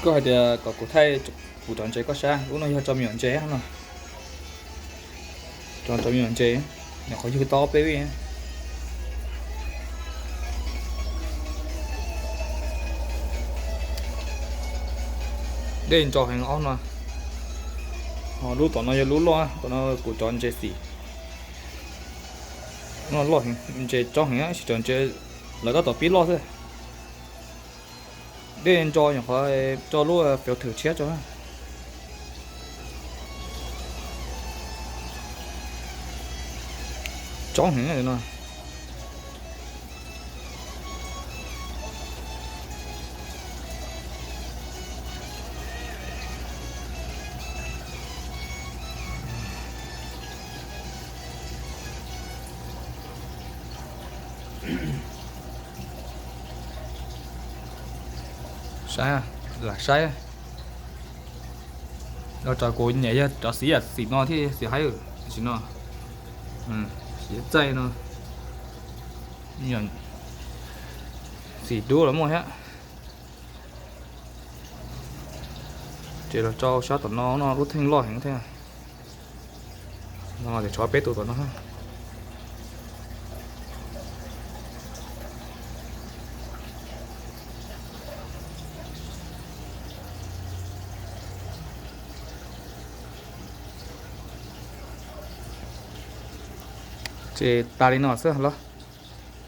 Koj hais tias kom kuv thaij kuv cov ntses koj saib, lub no yog tso me nyuam ntses no. Tso me nyuam ntses, nyuam qhuav yug tau peb vij. Dej ntso heev ob no. Lub tom no yog lub loj, tom no kuv cov ntses xim. No loj heev, ntses tsob heev, ib sim cov ntses lawv tab tom pib loj xwb. Dej ntso nyuam qhuav tso lub filter tshiab tso. Tsob heev no. Saib, lam saib. Los tso kuv nyem yog cov xim yam xim no thiaj xim haib, tam sim no xim txaij no, xim dub los muaj thiab. Ces los tso sab tom no no lub theej loj heev thiab. No ces tshuav peb tus tom no. Ces tas li no xwb los.